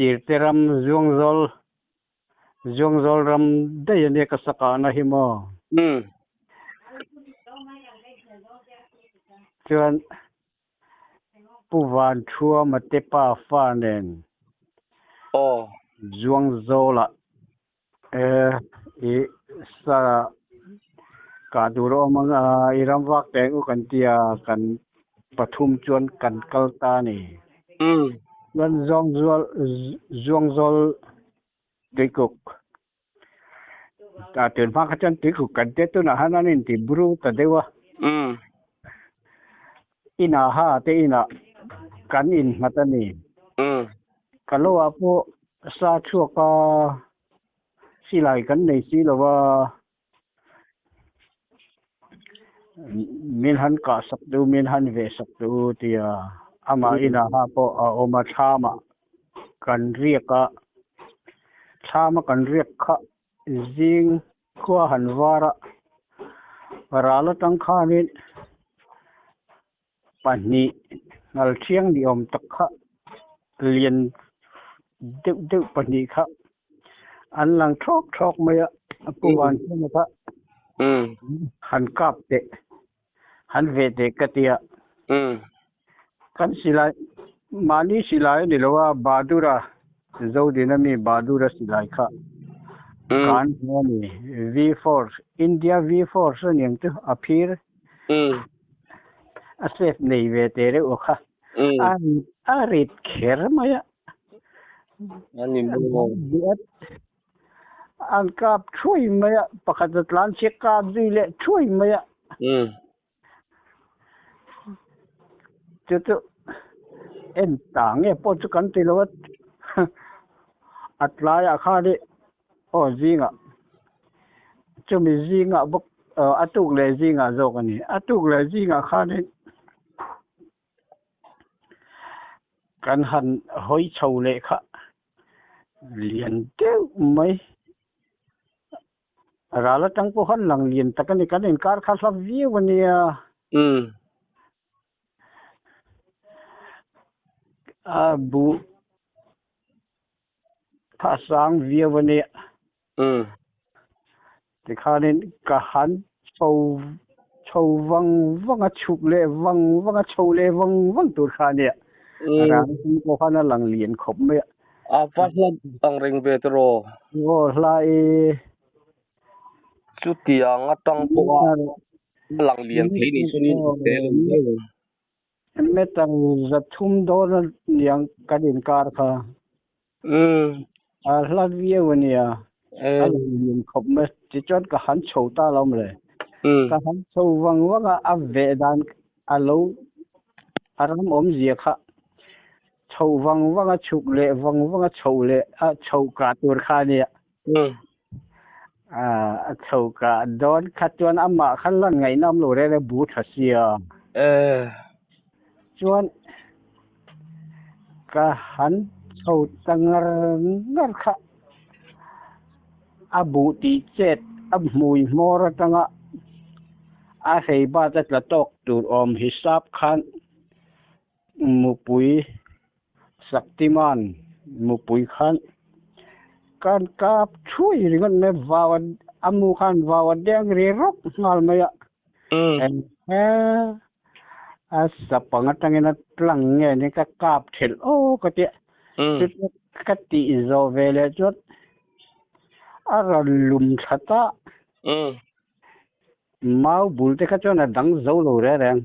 Sir te ram Zuangzawl Zuangzawl ram daih a nia ka sa kahna hi maw? Chuan Pu Vanthuama te pa fa nen Zuangzawlah i sa kah tur a awm ang a, i ram vak teh ang u kan ti a, kan pathum chuan kan kal ta a ni. Chuan Zuangzual Zuangzawl Tuikuk a tun hma kha chuan Tuikuk kan tia tunah han an inti bru ta deuh a. Inah ha te inah kan innghat a ni. Ka lo ah pawh sa chhuak a, silai kan nei si lo a, min han kah sak duh, min han veh sak duh tia amah inah ha pawh a awm a, thlamah kan riak a, thlama kan riak kha zing khua han var a, ral atang khanin pahnih ngal thiang ni awm tak kha lian deuh deuh pahnih kha an lang thawk thawk mai a, a pu van hian kha han kap teh han ve teh ka ti a, kan silai mahni silai a ni lo a, Badura Zodina mi Badura silai kha kan hmu a ni, V force India V force a niang chu a phir. A safe nei ve teh reuh a kha. A rit kher mai a. An kap thuai mai a, pakhat a tlan chhiat kap zui leh thuai mai a. Chu chu en ta nge pawh chu kan ti lo a, a tlaiah khan i Aw zingah, chumi zingah bawk a tuk leh zingah zawk a ni. A tuk leh zingah khanin kan han hawi chho leh kha lian deuh mai. Ral atang pawh khan lang lian tak a ni. Kan inkar kha hla viau a nia. A buh. Kha sang viau a nia. Tikhanin ka han chho chho vang vang a, chhuk leh vang vang a, chho leh vang vang tur kha a nia. Rang hming pawh khan a lang lian khawp mai a. A va hla ang reng ve tiraw? Aw hla i. Chutiang atang pawha a lang lian thei nih chuan in tel ang zel. Meter za thum dawn a niang kan inkar kha. A hla viau a nia. A lang lian khawp mai. Tichuan ka han chho ta lo mawle. Ka han chho vang vang a, a veh dan a lo a ram awmzia kha chho vang vang a chhuk leh vang vang a chho leh a chho kah tur kha a nia. A chho kah dawn kha chuan amah kha lan ngaihna awm lo reng reng bu tha sia. Chuan ka han chho ta ngar ngar kha a buh tih chet a hmui hmawr atanga a hrei bat a tla tawk tur awm hisap khan Mupui Shaktiman mupui khan kan kap thui ringawt mai vau a mu khan vau a deng ri rawk nghal mai a he a sapang atangin a tlang nge ni ka kap thelh aw ka tia chutia ka tih zawh ve leh chuan a rawn lum thla ta mau bul te kha chuan a dang zo lo reng reng.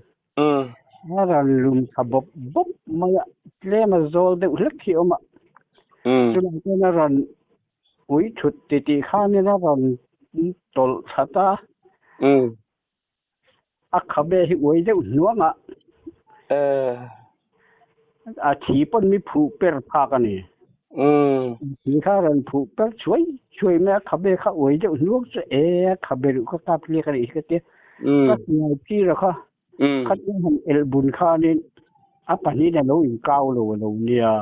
A rawn lum tha bawp bawp mai a, tlem a zawl deuh hlek hi a awm a. Chulai chuan a rawn ui thut ti tih khanin a rawn tawlh that a. A khabe hi uai deuh hnuang a. A thi pawn mi phuh per phak a ni. Thi kha a rawn phuh per chhuai chhuai mai a, khabe kha uai deuh hnuang chu e a khabe ruh kha kap hliak a nih hi ka tia. Ka hnial tir a kha, khatin han elh bun khanin a pahnihin a lo inkau lo a lo nia.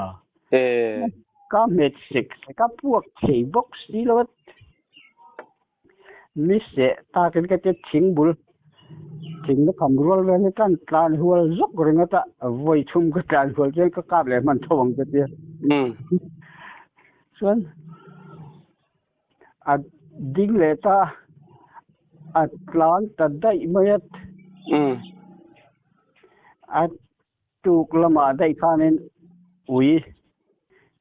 Ka hmet sek sek a, puak thei bawk si lo a. Mi seh takin ka tia thing bul, thing na kham rual vel hi ka han tlan hual zawk ringawt a, vawi thum ka tlan hual chuan ka kap leh hman tho ang ka tia. Chuan a ding leh ta a tlan ta daih mai a. A tuk lamah daih khanin ui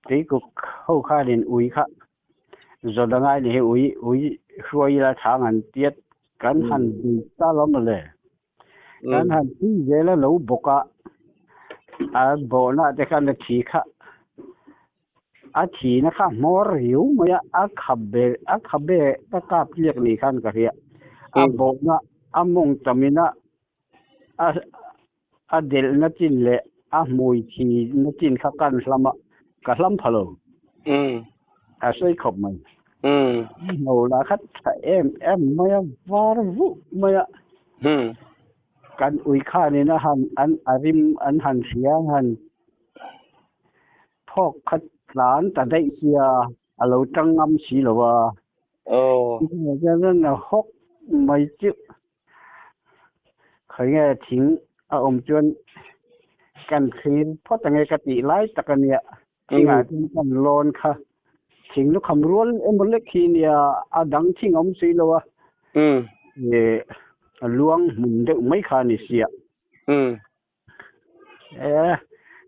tuikuk ho khanin ui kha zawt a ngai ni hi ui ui hruai ila tha ngan tiat kan han bui ta lo mawle. Kan han tui zel a lo bawk a, a bawhna te khan a thi kha a thihna kha hmawr riau mai a, a khabe a khabe ka kap tliak ni khan ka hria. A bawhna a mawng tamina a a delhna chin leh a hmui thihna chin kha kan hlam a, ka hlam pha lo. A sawi khawp mai. Hno lah kha tha em em mai a, var vuh mai a. Kan ui khanin a han an a rim an han hria han phawk kha tlan ta daih sia a lo tang ngam si lo a. Chuan a hawk mai chu khawi nge thing a awm chuan kan thlir phawt ange ka tih lai tak a nia. Thingah chuan kan lawn kha thing lukham rual emaw lek hi nia a dang thing a awm si lo a. A luang hmun deuh mai kha a ni sia. E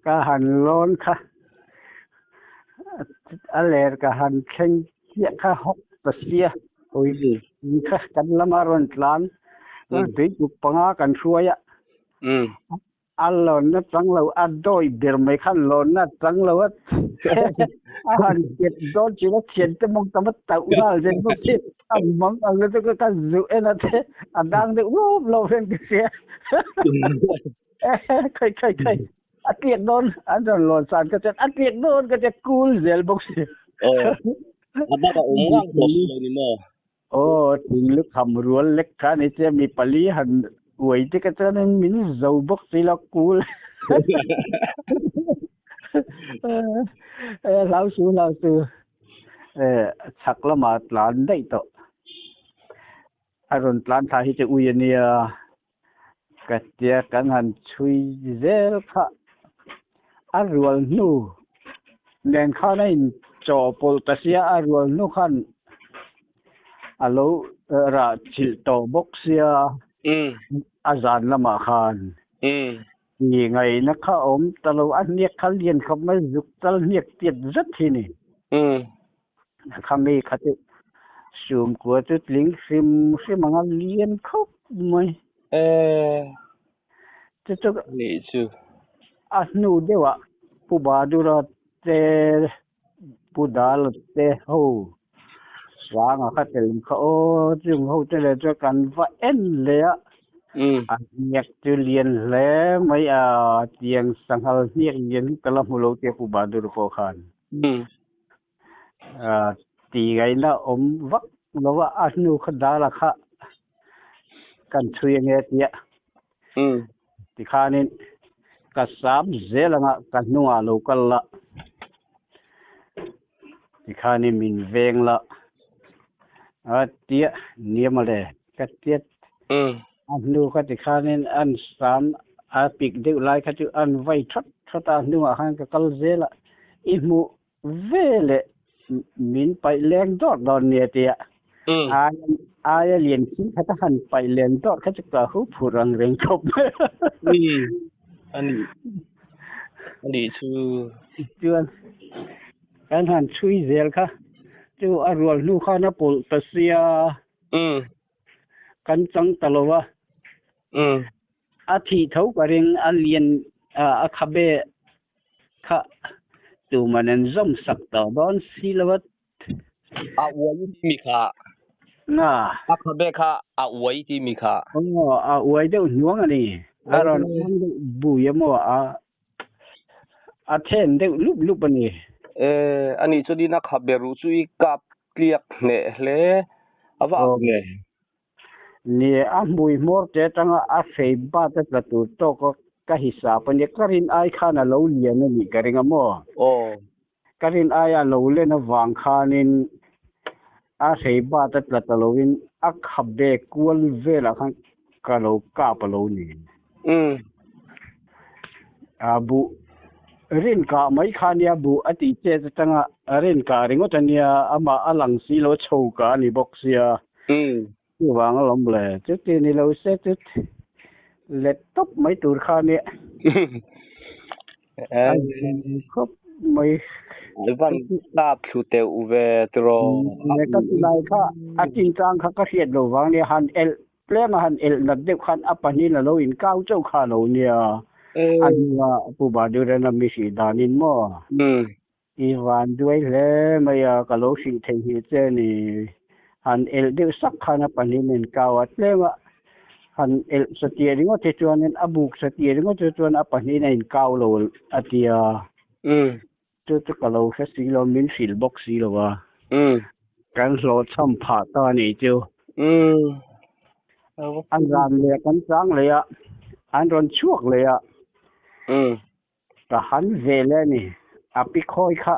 ka han lawn kha a ler ka han thleng chiah kha hawk ta sia ui kha kan lama rawn tlan tuikuk panga kan hruai a a lawnna chang lo a dawi ber mai khan lawnna chang lo a a han ket dawn chin a thian te mawng tam a tauh nghal zel bawk si a mang ang te chu ka zuh en a te a dang deuh lawp lawp hian ka hria. Khai khai khai a tliak dawn an rawn lawn san ka chuan a tliak dawn ka tia cool zel bawk si. A bak a awm ngang tawh si lo ni maw? Aw thing lu kham rual lek kha ni che mi pali han uai te ka chuan in min zo bawk si lo cool. Hlau su hlau su chhak lamah tlan daih tawh. A rawn tlan thla hi chu ui a nia. Ka tia kan han chhui zel kha a rual hnu nen khan a in chawhpawlh ta sia a rual hnu khan a lo rah chilh tawh bawk sia a zan lamah khan ti ngaihna kha a awm ta lo a hniak kha lian khawp mai zuk tal hniak tiat zet hi ni. Khami kha chu sumkua chu tling hrim hrim anga lian khawp mai. Chu chu Nih chu. A hnu deuhah Pu Badura te Pu Dala te ho Sanga kha tel kha aw chung ho te leh chuan kan va en leh a. A hniak chu lian hle mai a tiang sanghal hniak lian hi ka la hmu lo tia Pu Badura pawh khan. Ti ngaihna awm vak lo a, a hnu kha dala kha kan chhui ange tia tikhanin ka sam zel anga ka hnungah lo kal la tikhanin min veng la a tia nia mawle ka tia a hnu kha tikhanin an sam a pik deuh lai kha chu an vai that that a, a hnungah khan ka kal zel a i hmuh Veleh min paih leng dawrh dawn nia tia aia lian thil khat a han paih len dawrh kha chu ka hu phur ang reng khawp mai a. Ani chu. Chuan kan han chhui zel kha chu a rual hnu khan a pawlh ta sia kan chang ta lo a. A thih tho ka ring a lian a khabe kha tuman an zawm sak tawh dawn si lo a. A uai ti mi kha. Na. A khabe kha a uai ti mi kha. Aw a uai deuh hnuang a ni. A rawn hmang deuh bui a maw a a then deuh lup lup a ni. E ani chuan in a khabe ruh chu i kap tliak hneh hle a va ang nge. Ni, a hmui hmawr te atanga a fei bat a tla tur tawk a ka hisap a nia, ka rin ai khan a lo lian a nih ka ring a maw? Aw. Ka rin aia a lo len avang khanin a fei bat a tla ta loin a khabe kual velah khan ka lo kap a lo ni. Umm. A buh. Rin kah mai kha nia buh a tih chet atanga rin kah ringawt a nia, amah a lang si lo chho kah a ni bawk sia. Chuvang alawm le, chuti ni lo se chu let tawp mai tur kha nia. A khawp mai. Van kap thlu teuh ve tiraw. Ka ti lai kha a chinchang kha ka hriat lo vang nia, han elh Tlem a han elh nat deuh khan a pahnihin a lo inkau chauh kha a lo nia. A hnua Pu Badurana mi hrih danin maw? I van duai hle mai a, ka lo hrih thei hi che ni. Han elh deuh sak khan a pahnihin a inkau a, tlem a han elh satliah ringawt hi chuanin a buk satliah ringawt hi chuan a pahnihin a inkau lo a ti a. Chu chu ka lo hre si lo, min hrilh bawk si lo a. Kan hlawhchham phah ta a nih chu. An zan leh kan chang leh a, an rawn chhuak leh a. Ka han ve leh a ni. A pi khawi kha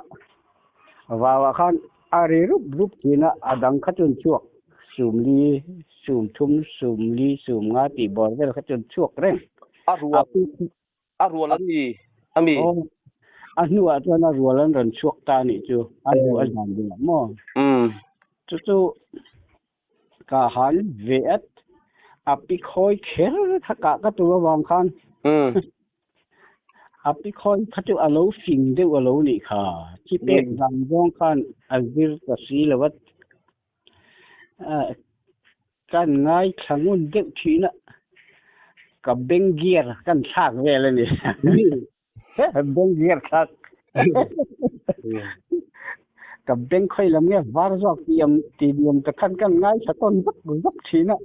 vauah khan a ri rup rup thin a, a dang kha chuan chhuak sumli, sumthum, sumli, sumnga tih bawr vel kha chuan chhuak reng. A rual. A rual an ni a mi? Aw, a hnuah chuan a rual an rawn chhuak ta a nih chu, a hnu a zan ding ah maw? Chu chu ka han ve at, a pi khawi kher kha kah ka tum avang khan a pi khawi kha chu a lo fing deuh a lo nih kha, thi pek dan zawng khan a zir ta si lo a, Kan ngaithla ngun deuh thin a, ka beng gear kan thlak vel a ni. Beng gear thlak. Ka beng khawi lam nge var zawk tih awm tih nuam ta khan kan ngaithla tawn vak vak thin a.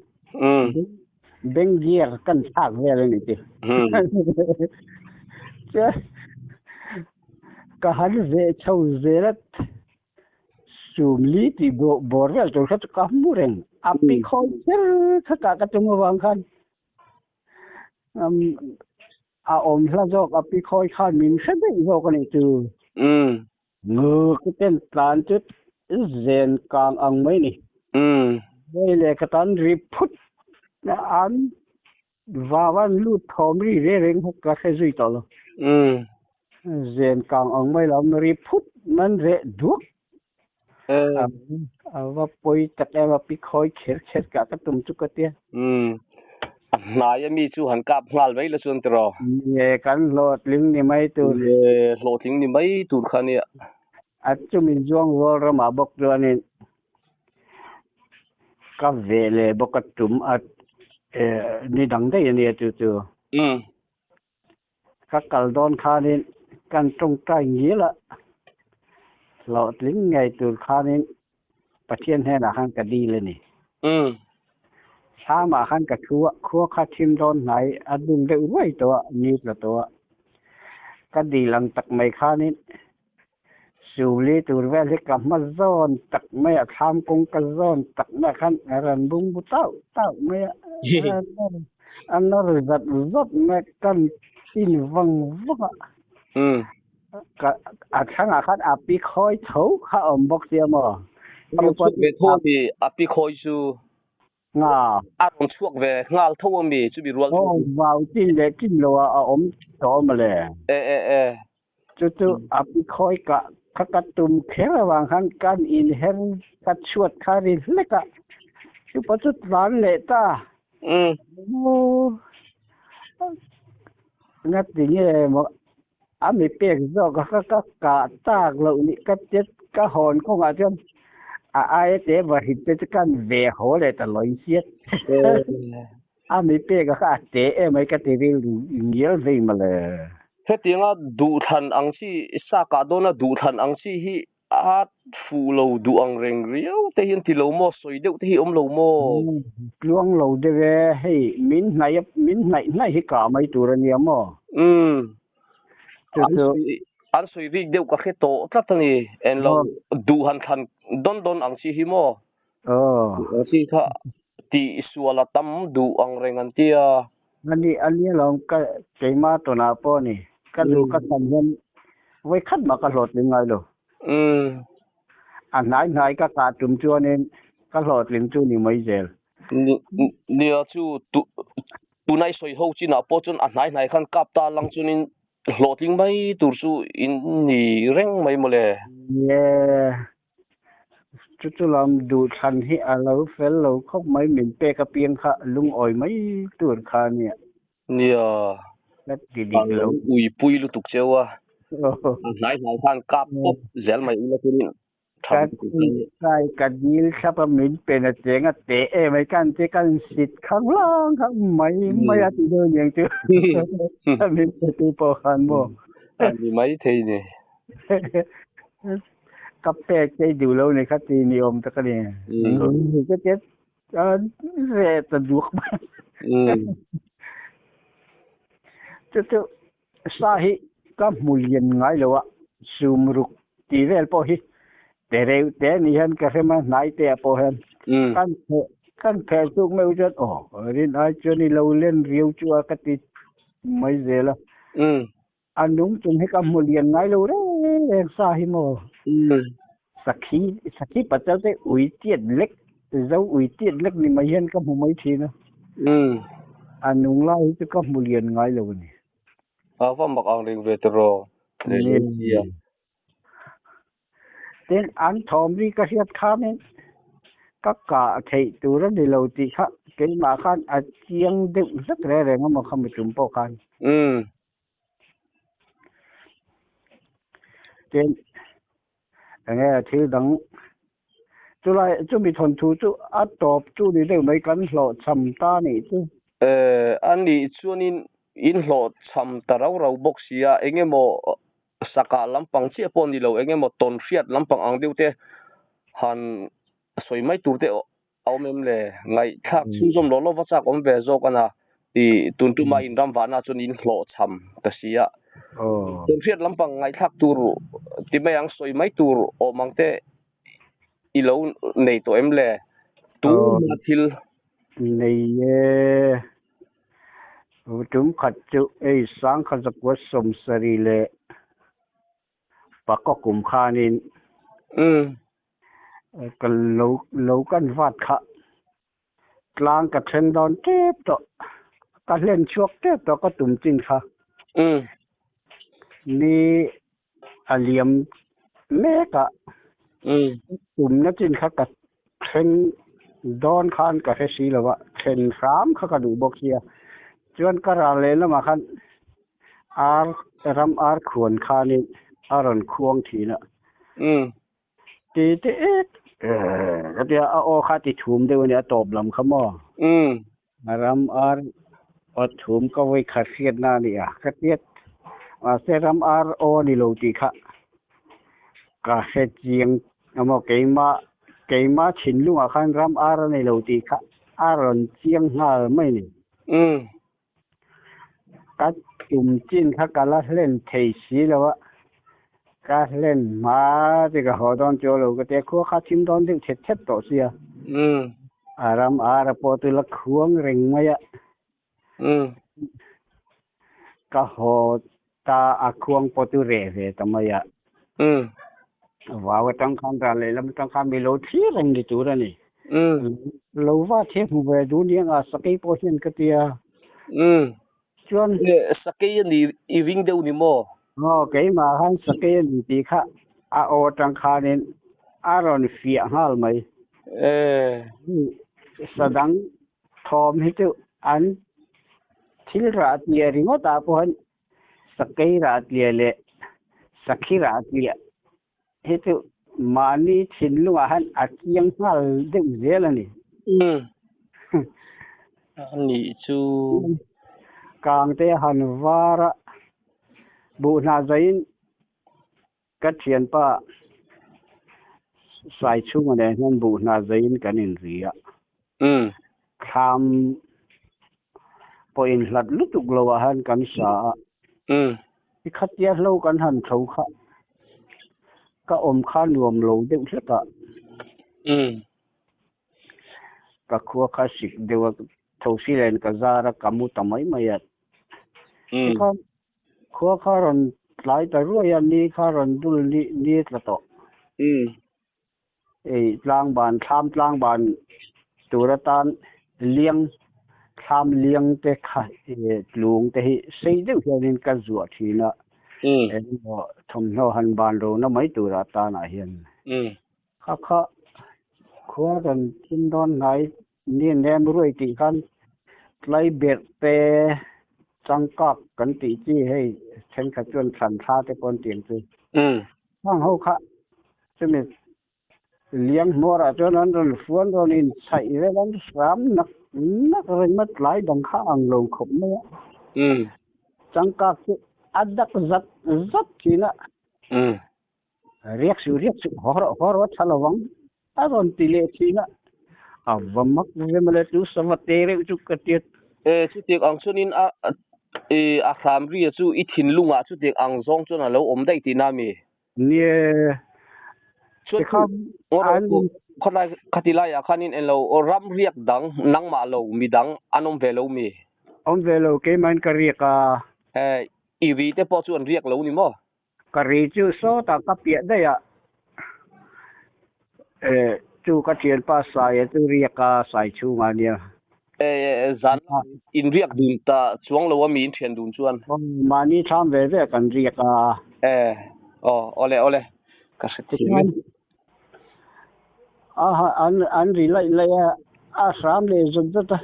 Beng gear kan thlak vel a ni ti. Chuan ka han veh chho zel a. Sumli tih bawr vel tur kha chu ka hmu reng. A pi khawi kher kha kah ka tum avang khan a awm hla zawk a pi khawi khan min hre daih zawk a nih chu. Nguk ten tlan chu zen kang ang mai ni. Hei leh ka tan ri phut an Vau an lut thawm ri ve reng hawk ka hre zui tawh lo. Zen kang ang mai lo ri phut man reh duak. A va pawi tak em a pi khawi kher kher kah ka tum chu ka tia. A hnai a mi chu han kap nghal mai la chuan tiraw. Nge kan hlawhtling ni mai tur. Nge hlawhtling ni mai tur kha nia. A chumi zuang rual ramah bawk chuanin Ka ve leh bawk a tum a ni dang daih a nia chu chu. Ka kal dawn khanin kan tawngtai ngial a, hlawhtling ngei tur khanin Pathian hnenah khan ka dil a ni. Thlamah khan ka thu a, khua kha thim dawn hnai a dum deuh ruai tawh a, ni tla tawh a. Ka dil ang tak mai khanin Suli tur vel hi ka hma zawn tak mai a, thlam kawng ka zawn tak mai ah khan a rawn bung bu tauh tauh mai a, a nawr zat zat mai a, kan in vang vang a. Ka a thlangah khan a pi khawi tho kha a awm bawk sia maw? A rawn chhuak ve tho a mi, a pi khawi chu. Nga. A rawn chhuak ve nghal tho a mi, chumi rual chu. Aw, vau chin leh chin lo ah a awm tawh a mawle. E e e. Chu chu a pi khawi ka kha ka tum kher avang khan kan inher ka chhuat kha ri hlek a, chupa chu tlan leh ta. Ngati nge maw a mi pek zawk a kha ka kah tak loh nih ka tia ka hawn kawngah chuan a aia te vahrit te chu kan ve haw leh ta lawi siat. A mi pek a kha a te em ai ka ti rilru ngial vei mawle. Hetianga duhthlan ang chi sakah dawna duhthlan ang chi hi a fuh lo duh ang reng riau te hi an ti lo maw? Sawi deuh te hi awm lo maw? Tluang lo deuh e, hei min hnaih a min hnaih hnaih hi kah mai tur a nia maw? Umm. An sawi rik deuh ka hre tawh tlat a ni. Englo duh han thlan dawn dawn ang chi hi maw? Ang chi kha tih sual a tam duh ang reng an ti a. Ani a nia lo ka keimah tawnah pawh a ni. Ka duh ka thlan hian vawikhat mah ka hlawhtling ngai lo. A hnai hnai ka kah tum chuanin ka hlawhtling chu ni mai zel. Nia chu tunai sawi ho chinah pawh chuan a hnai hnai khan kap ta lang chuanin. Hlawhtling mai tur chu in ni reng mai mawle. Nie, chu chu lam duhthlan hi a lo fel lo khawp mai, min pek apiang kha lungawi mai tur kha a nia. Nia, Ka ti dik a lo. lo uipui lutuk cheu a, a hnai hnai khan kap pawp zel mai ula chuan Ka kai ka dil thlap a min pen a cheng a teh em ai kan che kan sit khang lang kha mai mai a ti deuh aniang chu min pe tu pawh khan maw. A ni mai thei ni. Ka pek che i duh lo ni kha ti ni awm tak a ni. Ka tia reh ta duak mai. Chu chu Sa hi ka hmu lian ngai lo a, sum ruk tih vel pawh hi te reuh te a nih hian ka hrem a, hnai te ah pawh hian kan pheh kan pheh chuk meuh chuan aw rin ai chuan i lo len riau chu a ka ti mai zel a, a nung chung hi ka hmu lian ngai lo reng reng sa hi maw. Sakhi sakhi pachal te ui tiat lek zo ui tiat lek ni mai hian ka hmu mai thin a. A nung lai hi chu ka hmu lian ngai lo a ni. A va mak ang reng ve tiraw Ni. Tin, an thawm ri ka hriat khanin ka kah theih tur a ni lo tih kha keimah khan a chiang deuh hlek reng reng a maw kha mitum pawh khan. Tin, enge thil dang chulai chumi thawnthu chu a tawp chu ni deuh mai kan hlawhchham ta nih chu. A nih chuanin in hlawhchham ta rau rau bawk si a, engemaw sakah lampang chiah pawh ni lo, engemaw tawn hriat lampang ang deuh te han sawi mai tur te a awm em le? Ngaihthlak chhunzawm lo lova chak awm ve zawk a na i tun tuma in ram vahna chuan in hlawhchham ta si a. Tawn hriat lampang ngaihthlak tur ti mai ang sawi mai tur awm ang te i lo nei tawh em le? Tuna thil. Nei e. Tum khat chu ei sangkhat zakua sawmsarih leh Pakaw kum khanin ka lo lo kan vat kha tlang ka then dawn tep tawh ka hlen chhuak tep tawh ka tum chin kha ni a liam mek a tumna chin kha ka then dawn khan ka hre si lo a then hram kha ka duh bawk sia chuan ka ral leh lamah khan Ar ram ar khuan khanin a rawn khuang thin a. Ti te ek ka tia a aw kha ti thum deuh a nia a tawp lam kha maw. Ram ar aw thum ka vawi khat hriatna a ni a ka tia mahse ram ar aw a ni lo tih kha ka hre chiang emaw keimah keimah thinlungah khan ram ar a ni lo tih kha a rawn chiang nghal mai a ni. Ka tum chin kha ka la hlen thei si lo a, ka hlen hma chi ka haw dawn chu lo ka tia khua kha thim dawn deuh thet thet tawh sia. A ram ar a pawh chu la khuang reng mai a. Ka haw ta a khuang pawh chu reh ve ta mai a. Vau atang khan ral lehlam atang khan mi lo thlir reng ni tur a ni. Lo va theh hmu ve duh nia nga sakei pawh hian ka ti a. Chuan. Sakei a ni i ring deuh ni maw? Aw, keimah khan sakei a ni tih kha a aw atang khanin a rawn fiah nghal mai. Sadang thawm hi chu an thil rah tliah ringawt ah pawh hian Sakei rah tliah leh sakhi rah tliah hi chu mahni thinlungah hian a chiang nghal deuh zel a ni. Umm. A nih chu. Kangte a han var a, buhhnah zaiin Ka thianpa sai chhunga nen hian buhhna zeiin kan inri a. Thlam pawh inhlat lutuk lo ah hian kan sa a. I khatia hlo kan han tho kha ka awm kha nuam lo deuh hlek a. Ka khua kha sik deuh a, thosi len ka zar a, ka mu ta mai mai a. Tikhan Khua kha rawn tlai ta ruai a, ni kha rawn dul ni ni tla tawh. Ei tlangban, thlam tlangban tur atan liang, Thlam liang te kha tlung te hi sei deuh hianin ka zuah thin a, engemaw thawmhnaw han ban ro na mai tur atanah hian. Kha kha khua kan thim dawn hnai ni nem ruai tih khan tlai berh te changkak kan tih chi hei thenkhat chuan thlan thla te pawh an ti ang chu. Khang ho kha chumi Liang hmuarah chuan an rawn fuan rawn inchhaih vel an hram nak nak reng a, tlai dang kha ang lo khawp mai a. Changkak chu a dak zat zat thin a. Riak suh riak suh haw rawh haw rawh a tha lo ang a rawn ti leh thin a. A va mak ve mawle chu sava te reuh chu ka tiat. E chutiang ang chuanin a a hram ria chu i thinlungah chutiang ang zawng chuan a lo awm daih tihna a mi? Nie, Chuan tikhan an khawlai khati laiah khanin englo ram riak dang nangmah lo midang an awm ve lo mi? Awm ve lo, keimahin ka riak a. Eh, i ri te pawh chu an riak lo ni maw? Ka ri chu sawtah ka piah daih a, eh chu ka thianpa Saia chu riak a, Sai chhungah nia. Eh, zan in riak dun ta chuang lo a mi in thian dun chuan. Mahni thlam ve ve kan riak a. Eh, aw, awle awle, ka hre thiam e. A an an ri laih laih a, a hram leh zawt zawt a,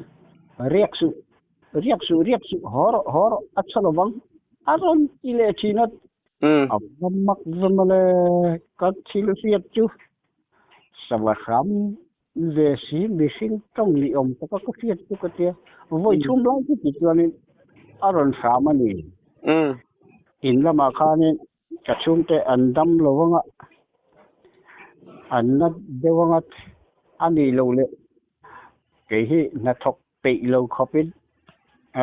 riak suh, riak suh, riak suh, haw rawh, haw rawh, a tha lovang, a rawn ti leh thin a. A va mak ve mawle, ka thil hriat chu sava hram Ve si, mihring tawng ni awm taka ka hriat chu ka tia, vawi chhum lai chu ti chuanin a rawn hram a ni. In lamah khanin ka chhungte an dam lo anga, an na deuh anga a nih loh leh kei hi hnathawk peih lo khawpin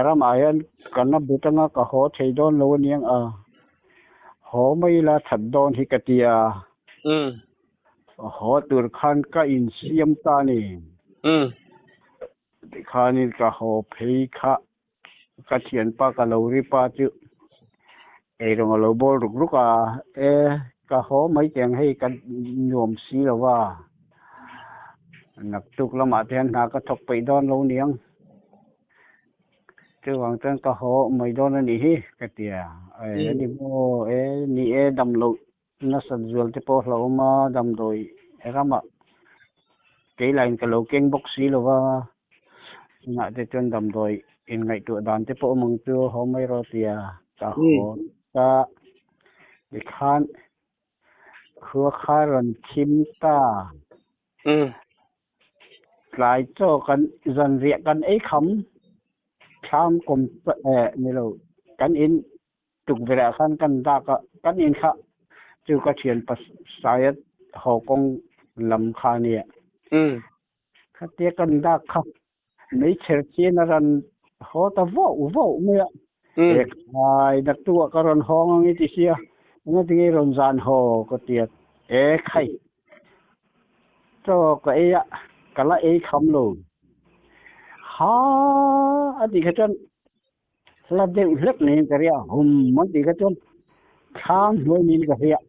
ramah hian ka na but anga ka haw thei dawn lo aniang a, haw mai ila that dawn hi ka tia. Haw tur khan ka insiam ta a ni. Tikhanin ka haw phei kha ka thianpa ka lo ri pa chu eirawng a lo bawl ruk ruk a, e ka haw mai teh ang hei ka nuam si lo va, naktuk lamah te hian hna ka thawk peih dawn lo niang. Chuvang chuan ka haw mai dawn a nih hi ka ti a, e ani maw e ni e dam loh Nasat zual te pawh hlauhawm a, damdawi ramah keilain ka lo keng bawk si lo va, chungah te chuan damdawi inngaihtuah dan te pawh awm ang chu haw mai rawh tia ka haw ta. Tikhan khua kha rawn thim ta. Tlai chaw kan zanriah kan ei kham, thlam kawm eh ni lo kan in Tukverh ah khan kan dak a, kan in kha chu ka thian pa Sayed haw kawng lam kha a nia. Khatia kan dak kha meichher chian a rawn haw ta vauh vauh mai a. E khai, naktukah ka rawn hawng ang i ti sia, engatinge i rawn zan haw ka ti a. E khai, chaw ka ei a, ka la ei kham lo. Ha a tih kha chuan Hla deuh hlek niin ka ria, hum an tih kha chuan thlang hnuai niin ka hria.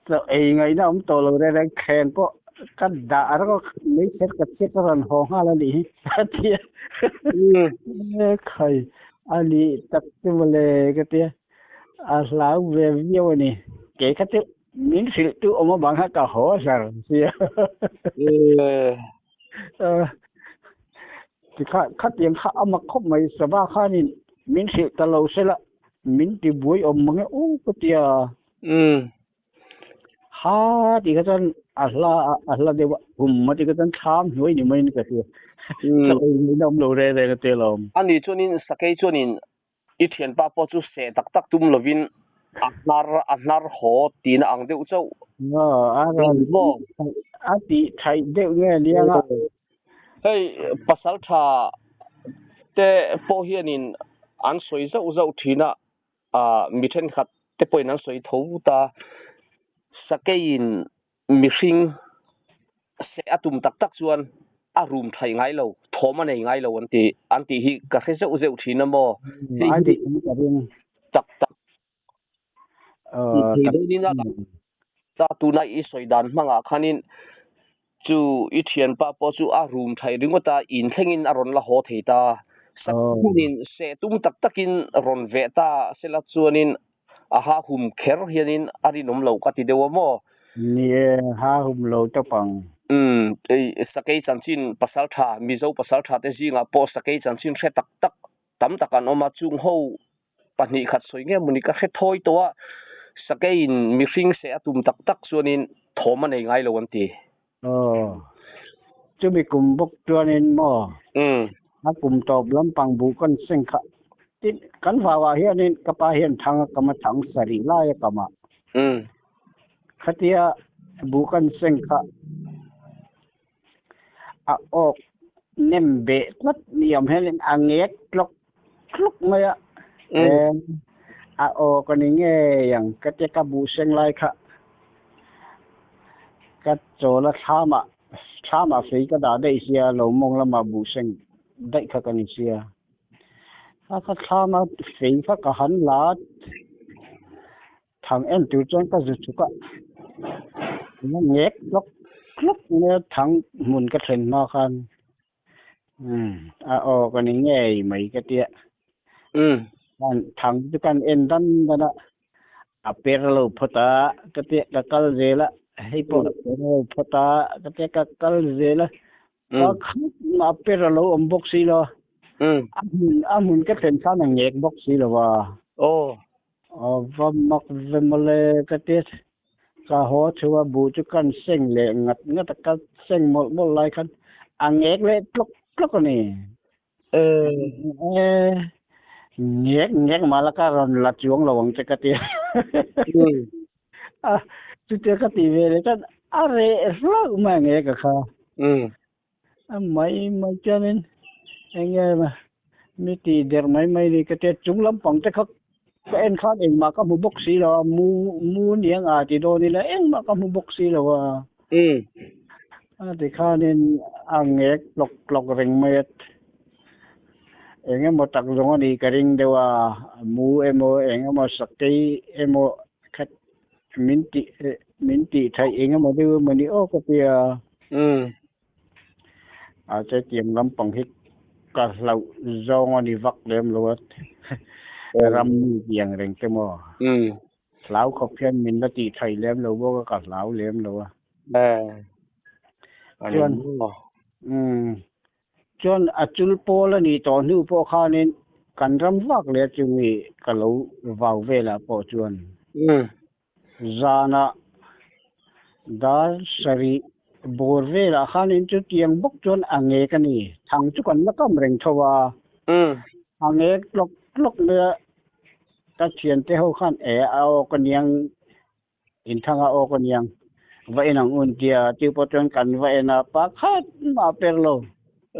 Chaw ei ngaihna awm tawh lo reng reng thleng pawh ka dah rawk a, meichher ka chek a rawn haw nghal a nih hi a ti a. E khai, a nih tak chu mawle ka ti a, a hlau ve viau a ni. Kei kha chu min hrilh tu awm avang kha ka haw hlar sia. Tikha khatiang kha a mak khawp mai sava khanin min hrilh ta lo sela min ti buai awm mang e u ka tia. Ha tih kha chuan a hla a hla deuh a hum a tih kha chuan thlam hnuai ni maiin ka hria. Ka awm in a awm lo reng reng a tia lawm. Ani chuanin sakei chuanin I thianpa pawh chu seh tak tak tum lovin a hnar a hnar haw tihna ang deuh chauh. A rawn a tih thaih deuh nge liang a. Hei pasaltha te pawh hianin an sawi zauh zauh thin a, mi thenkhat te pawhin an sawi tho ta. Sakeiin Mihring seh a tum tak tak chuan a rum thaih ngai lo, thawm a nei ngai lo an ti, an tih hi ka hre zeuh zeuh thin a maw? Hei hi tak tak tih thei deuhin a ta tuna i sawi dan hmangah khanin. Chu i thianpa pawh chu a rum thai ringawt a, in thlengin a rawn la haw thei ta. Sakhunin seh tum tak takin rawn veh ta sela chuanin a ha hum kher hianin a rinawm lo ka ti deuh a maw? Ni e, ha hum lo tawp ang. Umm, sakei chanchin pasal tha, Mizo pasal tha te zingah pawh sakei chanchin hre tak tak tam tak an awm a, chung ho pahnih khat sawi nge mawni ka hre thawi tawh a, sakeiin mihring seh a tum tak tak chuanin thawm a nei ngai lo an ti. Aw, chumi kum bawk chuanin maw? A kum tawp lampang buh kan seng kha. Tin, kan vauah hianin ka pa hian thang a kam a, thang sarih lai a kam a. Khatia buh kan seng kha a awk nem beh tlat ni awm hianin a ngek tlawk tlawk mai a. A awk a ni ngei ang ka tia ka buh seng lai kha ka chawl a thlamah thlamah fei ka dah daih sia lo mawng lamah buh seng daih kha ka ni sia. A ka thlama fei kha ka han la a. Thang en tur chuan ka zu chhuk a, la ngek tlawk tlawk mai a thang hmun ka thlen hma khan umm a aw ka ni ngei mai ka tia. Thang chu kan en dan dan a, a per lo phawt a ka tia ka kal zel a, hei pawh a per lo phawt a ka tia ka kal zel a, pakhat mah per a lo awm bawk si lo a, a hmun ka thlen khan a ngek bawk si lo a. A va mak ve mawle ka ti a, ka haw chho a buh chu kan seng leh ngat ngat a, ka seng mawlh mawlh lai khan a ngek leh tlawk tlawk a ni. E, ngek ngek mah la ka rawn la chuang lo ang che ka ti a. A, chutia ka tih ve leh chuan a reh hlauh mai a ngek a kha. A mai mai chuanin eng nge mi tih der mai mai ni ka tia chung lampang te kha ka en khan engmah ka hmu bawk si lo a mu mu niang a ti dawn ila engmah ka hmu bawk si lo a a tikhanin a ngek tlawk tlawk reng mai a eng emaw tak zawng a ni ka ring deuh a mu emaw eng emaw sakei emaw khat Min tih min tih theih eng emaw deuh emaw ni aw ka tia. A chetiang lampang hi ka hlauh zawng a ni vak lem lo a, ram mi tih ang reng te maw. Hlau khawp hian min la tih theih lem lo bawk a, ka hlau lem lo a. Chuan Chuan a chul pawl a nih tawh hnu pawh khanin kan ram vak leh a chung i ka lo vau velah pawh chuan zanah dar sarih bawr velah khanin chutiang bawk chuan a ngek a ni. Thang chu kan la kam reng tho a, a ngek tlawk tlawk mai a, ka thiante ho khan e a awk a niang Inthanga aw ka niang, va en ang un tia tiu pawh chuan kan va en a, pakhat mah per lo.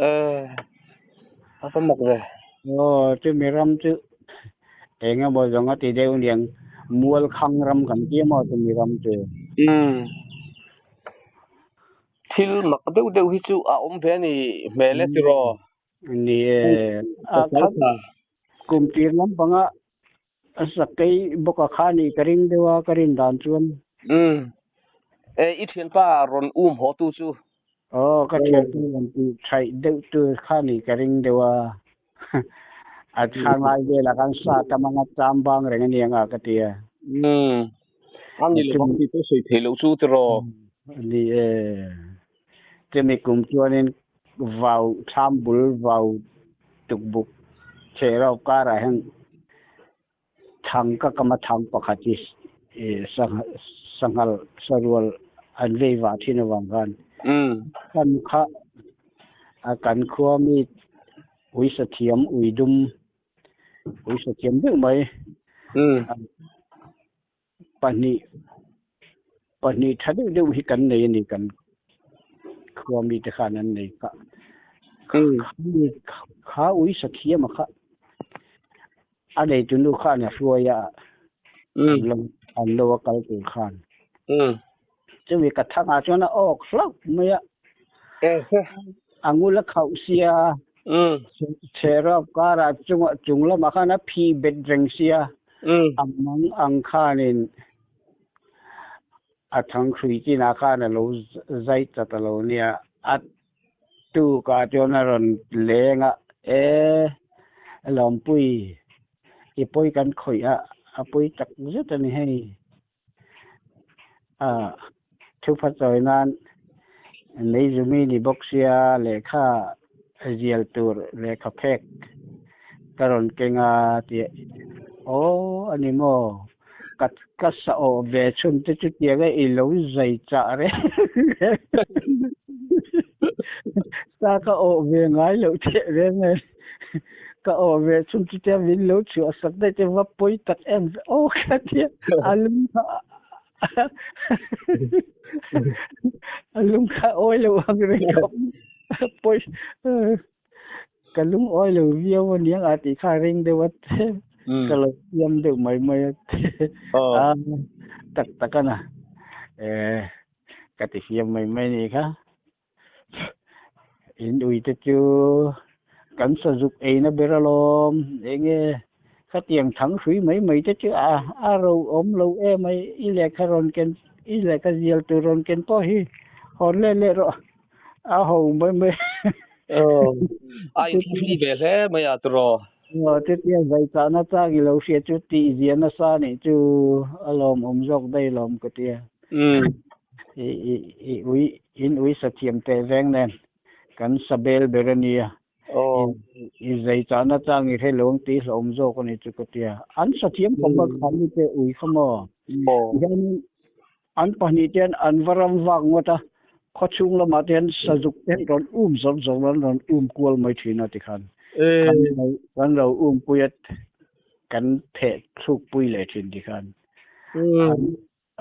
Eh, a va mak ve. Aw, chumi ram chu eng emaw zawng a ti deuh niang, Mualkhang ram kan ti emaw chumi ram chu. Umm, thil mak deuh deuh hi chu a awm ve a ni hmel e tiraw? Ni e, a khat kum tir lampanga A sakei bawk a kha nih ka ring deuh a, ka rin dan chuan. Umm. E, i thianpa rawn um haw tu chu. Aw, ka thianpa rawn tih thaih deuh tu kha nih ka ring deuh a. A thla ngai velah khan sa tam anga cham bang reng a ni anga ka ti a. Umm. A ni lo ang tih pawh sawi theih loh chu tiraw. Ni e. Chumi kum chuanin vau thlam bul vau tukbuk chhehro karah hian thang ka kama thang pakhat hi sanghal sarual an vei vah thin avang khan kan kha a kan khua mi uisa thiam ui dum uisa thiam deuh mai Pahnih pahnih tha deuh deuh hi kan nei a ni kan khua mite khan an nei kha. Kha ui sathiam a kha a neitu nu khan a hruai a an lo a kal tur khan. Chumi ka thangah chuan a awk hlauh mai a. A ngul a khauh sia. Chhehrawp karah chungah chung lamah khan a phih bet reng sia. A mang ang khanin A thang hrui chinah khan a lo zai chat a lo nia. A tukah chuan a rawn leng a, E Lawmpui, i pawi kan khawih a, a pawi tak zet a ni hei. A thupha chawi nan Meizumi ni bawk sia lehkha zial tur lehkha phek ka rawn keng a tih aw a ni maw? Ka ka sa awh ve chhun te chu tiang e i lo zai chah reng reng sa ka awh ve ngai loh teh reng e ka awh ve chhun chu tia min lo chhuah sak daih te va pawi tak em aw ka tia a lung kha a lung kha awi lo ang reng khawp pawi ka lung awi lo viau a niang a tih kha ring deuh a ka lo siam deuh mai mai a a tak tak a na ka ti siam mai mai ni kha. In ui te chu kan sazuk eina ber alawm enge khatiang thang hrui mai mai te chu a a ro awm lo em ai i lehkha rawn ken i lehkha zial tur rawn ken pawh hi hawn leh leh rawh a ho mai mai. Aw a inthlahrung ve hle mai a tiraw. Aw chutia zai chahna chang i lo hria chu tih zia nasa anih chu a lawmawm zawk daih lawm ka tia. I i i ui in ui sa thiam teh veng nen kan sa bel ber a nia. I zai chahna chang i hre lo ang tih hlauhawm zawk a ni chu ka tia. An sa thiam khawp a khan i te ui kha maw? Hianin an pahnih te hian an va ram vak ngawt a, khawchhung lamah te hian sazuk te hian rawn um zawr zawr an rawn um kual mai thin a tikhan. Kan lo um pui a kan theh thluk pui leh thin tikhan.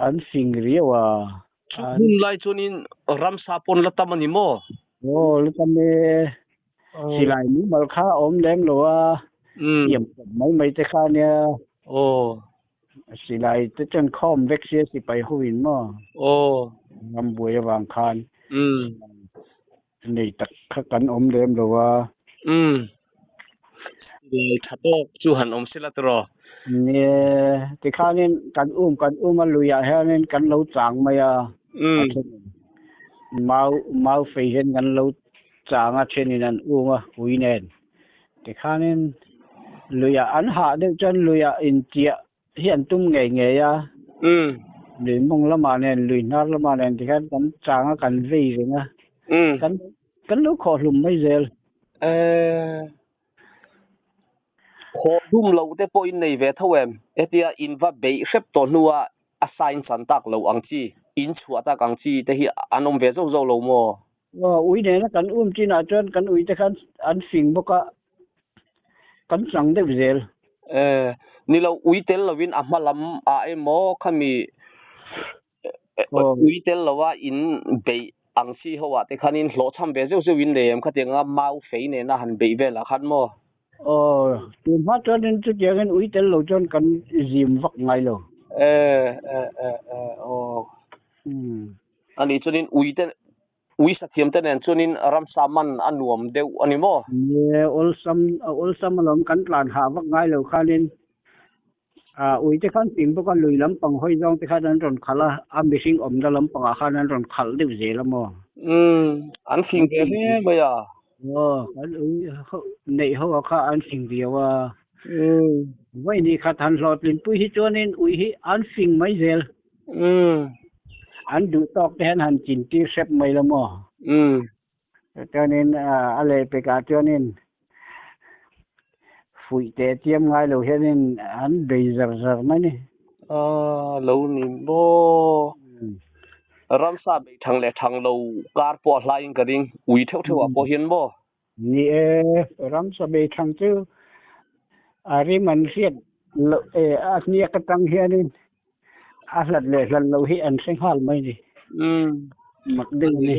An fing riau a. Hun lai chuanin ramsa pawn la tam a ni maw? Aw, la tam e. Silai mumal kha a awm lem lo a, siam chawp mai mai te kha nia. Aw. Silai te chuan khawm vek sia sipai ho in maw? Aw. Ram buai avang khan nei tak kha kan awm lem lo a. Silai tha tawk chu han awm sela tiraw? Nia, tikhanin kan um kan um a luiah hianin kan lo chang mai a, a thenin mau mau fei hian kan lo chang a thenin an um a ui nen. Tikhanin luiah an hah deuh chuan luiah inchiah hi an tum ngei ngei a, lui mawng lamah nen lui hnar lamah nen tikhan kan chang a kan vei reng a, kan kan lo khawh hlum mai zel. Khawh hlum lo te pawh in nei ve tho em? Hetia in va beih hrep tawh hnua a sign chan tak lo ang chi, in chhuah tak ang chi te hi an awm ve zauh zauh lo maw? Aw, ui nena kan um chinah chuan kan ui te khan an fing bawk a, kan chang deuh zel. E, ni lo, ui tel lovin a hma lam ah emaw khami ui tel lova in beih ang chi ho ah te khanin hlawhchham ve zeuh zeuh in nei em khatiang a mau fei nena han beih velah khan maw? Aw, tun hma chuanin chutiangin ui tel lo chuan kan zim vak ngai lo. E, e, e, e, aw. Ani chuanin ui te ui sathiam te nen chuanin ramsa man a nuam deuh a ni maw? Nie, awlsam a awlsam alawm kan tlan hah vak ngai lo khanin ah ui te khan ping bawk a lui lampang hawi zawng te khan an rawn khalh a, a mihring awmna lampangah khan an rawn khalh deuh zel a maw? Umm, an fing ve hle mai a. Aw, kan ui ho neih ho ah kha an fing viau a. Vawi ni khat han hlawhtlinpui hi chuanin ui hi an fing mai zel. Umm. An duh tawk te hian han chin tir hrep mai lo maw? Umm. Chuanin a lehpekah chuanin fuih teh chiam ngai lo hianin an bei zar zar mai ni. A lo ni maw? Ramsa bei thang leh thang lo kar pawh a hlaiin ka ring, ui theuh theuhah pawh hian maw? Ni e, ramsa bei thang chu a rim an hriat loh e, a hniak atang hianin a hlat leh hlat loh hi an hre nghal mai ni. Umm. Mak deuh a ni.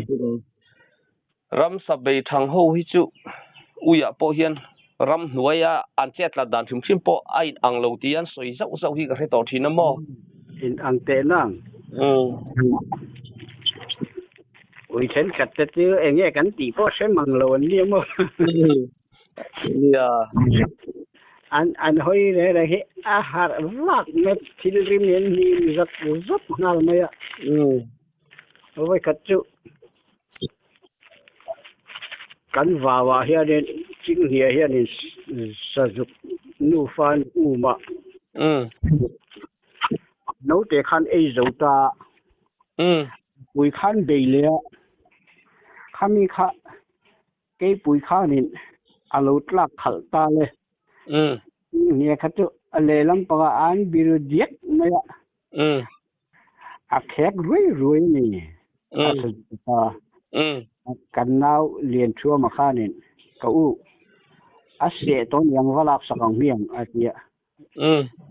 Ramsa bei thang ho hi chu uiah pawh hian ram hnuaia an chet tlat dan hrim hrim pawh a in ang lo tih an sawi zauh zauh hi ka hre tawh thin a maw? In ang teh nang. Umm. Ui thenkhat te chu eng nge kan tih pawh hre mang lo an nia maw? Nia. An an hawi reng reng hi a harh vak mai thil rim hian hnim zap zap nghal mai a. Vawi khat chu kan vauah hianin Chinghnia hianin sazuk nufa an um a. Naute khan ei zo ta a. Pui khan bei leh a. Khami kha keipui khanin a lo tlak khalh ta le. Chinghnia kha chu a lehlam pangah an biru diak mai a. A khek ruai ruai a ni. A sawi ta. Kan nau Lianthuama khanin ka u a seh tawn yang va lak sak ang hmiang a ti a.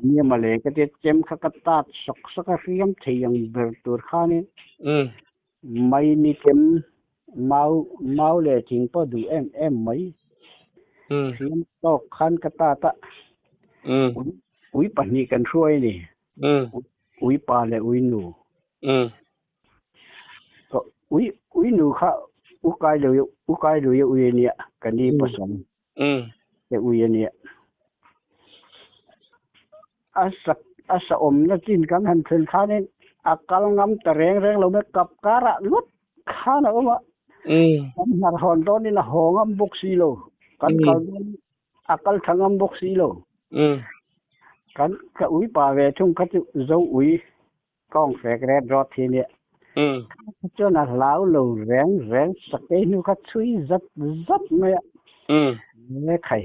Nia mawle ka tia chem kha ka tat sawk sawk a hriam thei ang ber tur khanin mai ni chem mau mau leh thing pawh duh em em mai. Hriam tawk khan ka tat a. Ui pahnih kan hruai a ni. Ui pa leh ui nu. Ui ui nu kha u kai lo u kai lo ui a nia ka ni pasawm te ui a nia. A sa a sa awmna chin kan han thlen khanin a kal ngam ta reng reng lo mai kap karah lut khan a awm a. Kan hnar hawn dawnin a haw ngam bawk si lo. Kan kal dawn A kal tha ngam bawk si lo. Kan ka ui pa ve thung kha chu zo ui kawng fek ret rawt hi nia. Kha chuan a hlau lo reng reng sakei hnu kha chhui zat zat mai a. Nge khai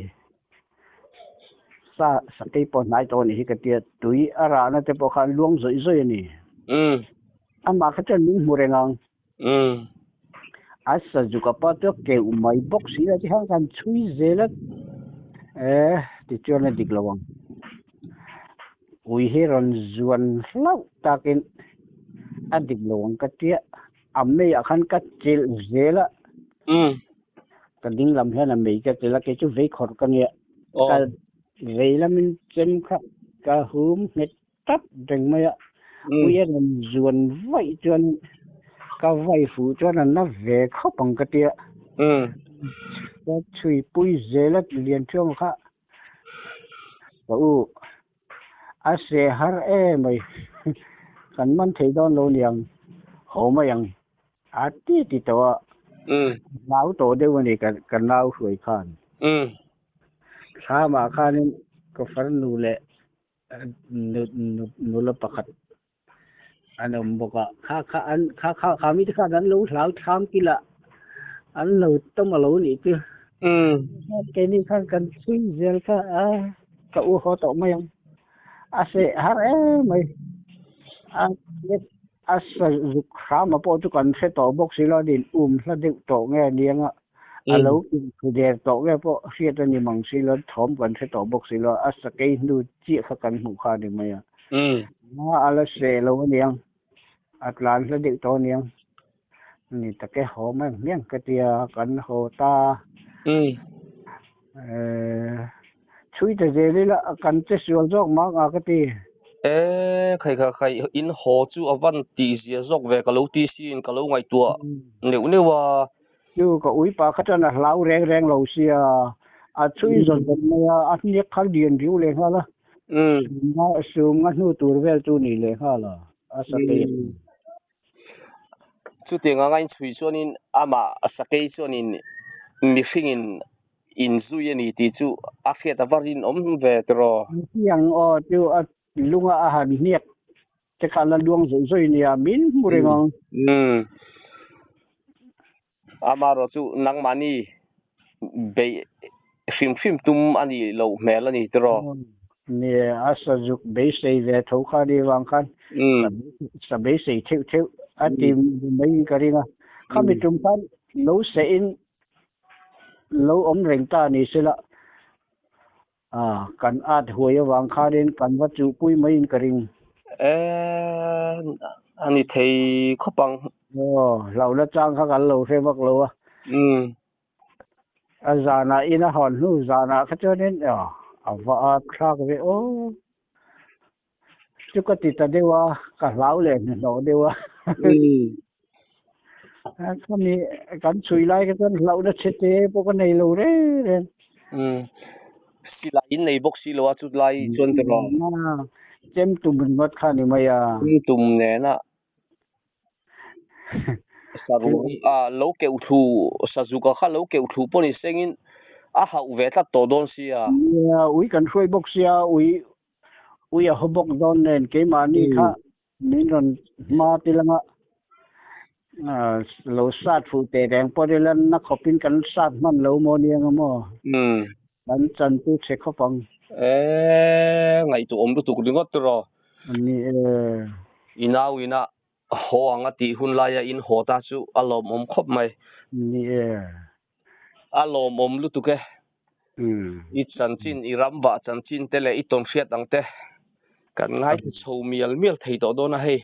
sa sakei pawh hnai tawh anih hi ka tia tui a rahna te pawh kha an luang zawih zawih a ni. Amah kha chuan min hmu reng ang. A sazuka pa chu a keuh mai bawk si a tikhan kan chhui zel a eh tichuan a dik lo ang ui hi rawn zuan hlauh takin a dik lo ang ka tia a meiah khan ka chelh zel a ka ding lam hian a mei ka chelh a kei chu vei khawrh ka nia ka vei lamin chem kha ka hum nghet tap reng mai a, ui a rawn zuan vaih chuan ka vai fuh chuan a na ve khawp ang ka tia. Ka chhui pui zel a lian thuang kha ka u a seh har em mai kan man thei dawn lo niang haw mai ang a ti ti tawh a, nau tawh deuh a ni ka nau hruai khan. Thlamah khanin ka farnu leh nula pakhat an awm bawk a kha kha an kha kha kha mite khan an lo hlau thlam kil a an lo tawm a lo nih chu keini khan kan chhui zel kha a ka u haw tawh mai ang a seh har em mai a a sa zuk hram a pawh chu kan hre tawh bawk si lo a nin um hla deuh tawh nge aniang a. A lo inhmu der tawh nge pawh hriat a ni mang si lo, thawm kan hre tawh bawk si lo, a sakei hnu chiah kha kan hmuh kha a ni mai a. A la seh lo a niang, a tlan hla deuh tawh a niang. Ni tak e, haw mai ang hmiang ka tia, kan haw ta. Chhui ta zel ila kan che sual zawk mak a ka ti. E, khai kha khai in haw chu a van tih zia zawk ve ka lo ti siin ka lo ngaihtuah neuh neuh a. Chu ka ui pa kha chuan a hlau reng reng lo sia, a chhui zawt zawt mai a, a hniak kha lian riu leh nghal a, sum nga hnu tur vel chu ni leh nghal a, a sakei a. Chutiang anga inchhui chuanin amah sakei chuanin mihringin inzui a ni tih chu a hriat a va rinawm ve tiraw? Chiang aw chu a lunga a han hniak Te kha la luang zawih zawih nia min hmu reng ang. Umm. Amaherawh chu nangmahni beih hrim hrim tum a nih loh hmel a ni tiraw? Nia, a sazuk beisei ve tho kha a nih vang khan sa beisei theuh theuh a ti maiin ka ring a. Khami tum khan lo sehin lo awm reng ta ni sela. A, kan at huai avang khanin kan va chuhpui maiin ka ring. E, a ni thei khawp ang. Aw, hlauhna chang kha kan lo hre vak lo a. A zanah in a hawn hnu zanah kha chuanin a va at thlak ve aw. Chu ka ti ta deuh a, ka hlau leh hnahnawh deuh a. Khami kan chhui lai kha chuan hlauhna chhe te pawh ka nei lo reng reng. Silai in nei bawk si lo a chutlai chuan tiraw? Chem tum ringawt kha a ni mai a. Chem tum nena. Saruang a lo keuh thlu sazuka kha lo keuh thlu pawh ni sengin a hauh ve tlat tawh dawn sia. Nia, ui kan hruai bawk sia, ui ui a haw bawk dawn nen keimahni kha min rawn hma tilanga lo sat fuh teh reng pawh ila na khawpin kan sat hman lo maw nia nga maw? Kan chan chu chhe khawp ang. E, ngaihtuah awm lutuk ringawt tiraw? Ni e. I nau ina haw ang a tih hun laia in haw ta chu a lawmawm khawp mai. Ni e. A lawmawm lutuk e. I chanchin, i rambah chanchin te leh i tawnhriat ang te kan ngaithla chho mial mial thei tawh dawn a hei.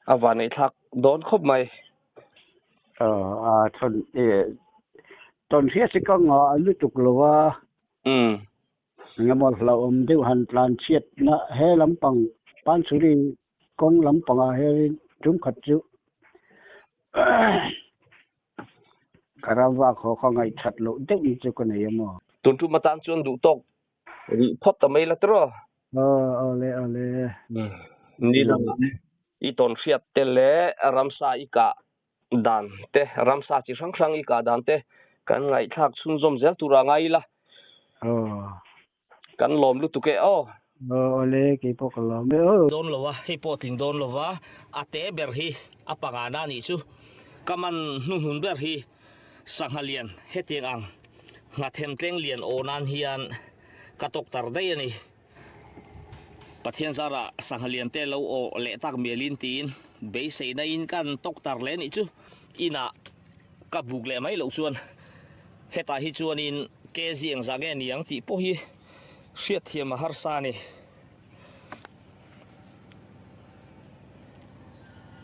A vaneihthlak dawn khawp mai. A thawn e tawnhriat hi ka ngah lutuk lo a. Engemaw hlauhawm deuh han tlan chhiatna he lampang Pansuri kawng lampangah hianin tum khat chu ka ram vak haw kha ngaihthat loh deuh ni chu ka nei a maw? Tun tum atan chuan duh tawk rih phawt ta mai la tiraw? Aw, awle awle. Ni dangah i tawn hriat te leh ramsa i kah dan te, ramsa chi hrang hrang i kah dan te kan ngaihthlak chhunzawm zel tura ngai ila. Kan lawm lutuk e aw. Aw awle kei pawh ka lawm e aw. Dawn lo a, hei pawh tling dawn lo va, a te ber hi a panga na nih chu. Ka man hnuhnun ber hi sangha lian hetiang ang nghathem tleng lian aw nan hian ka tawk tar daih a ni. Pathian zarah sangha lian te lo aw leh tak mialin tiin beiseina in kan tawk tar leh nih chu. Inah ka buk leh mai loh chuan hetah hi chuanin kg engzah nge ni ang tih pawh hi hriatthiam a harsa a ni.